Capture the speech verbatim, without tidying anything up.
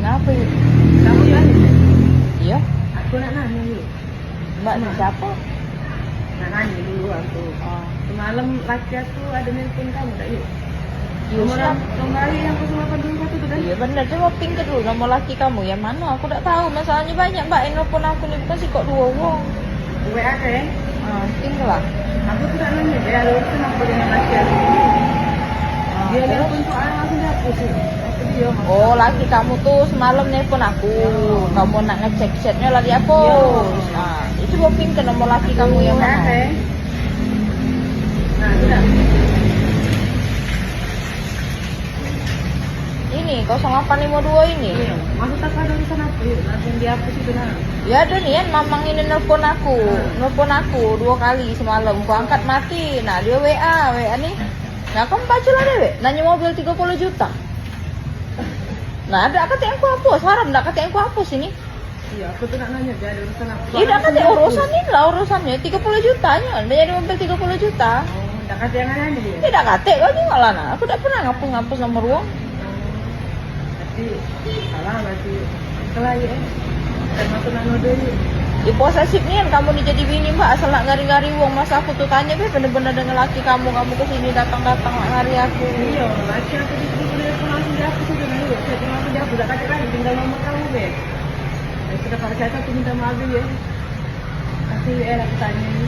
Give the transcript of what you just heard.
Ngapo, Yuk? Kamu, Yuk, anu, Yuk? Iyo. Aku nak nanya, Yuk. Mbak, siapo? Nak nanya dulu aku. Oh. Semalam laki aku ada nelpon kamu dak, Yuk? Iyo, nomor, siap. Nomor yang kosong delapan dua satu tu kan? Iyo, bener. Coba ping ke dulu nomor laki kamu yang mano? Aku dak tahu. Masalahnya banyak, Mbak, yang nelpon aku ni, bukan sikok duo wong. W A ke? Ah, ping ke lah. Aku tu dak nanya, dia ada urusan apa dengan laki aku ni? Ah, dia terus? Nelpon tu, ah, langsung dihapus, Yuk. Apa dia maksud? Oh, laki kamu tu semalam nelpon aku. Iyo. Kamu nak ngecek chatnya lah dihapus. Iyo. Ah, itu coba ping ke nomor laki kamu yang mano? Nah, sudah. Ini, kosong delapan lima dua ini. Iyo. Maksud aku ada urusan apa, Yuk? Langsung dihapus itu, nah. Ya, ada nian, Mamang ini nelpon aku. Hmm. Nelpon aku duo kali semalam. Ku angkat mati. Nah, dia W A, W A ni. Nah, kamu baca lah dewek. Nanya mobil tigo puluh juta. Nah, dak katek yang ku hapus. Haram dak katek yang ku hapus ini. Iyo, aku tu nak nanya, dia ada urusan apa? Iyo, dak katek urusan ni lah, urusannya tigo puluh juta nyo, dia jadi mobil tigo puluh juta. Oh, dak katek yang aneh dia? Iyo, dak katek, kau tengok lah, nah. Aku dak pernah ngapus-ngapus nomor wong. Oh, berarti salah, berarti. Salah, Yuk, eh. Bukan maksud nak nuduh, Yuk. Ya, posesif nian kamu ni jadi bini, Mbak, asal nak ngari-ngari wong. Masa aku tu tanya, be, bener-bener dengan laki kamu, kamu ke sini datang-datang nak ngari aku. Iyo, laki aku di sini, aku langsung dihapus itu, nah, Yuk. Saya langsung dihapus, dak katek lagi, tinggal nomor kamu, be. Ya sudah, kalau saya tu minta maaf dulu, ya. Kasih, eh, aku tanya ni.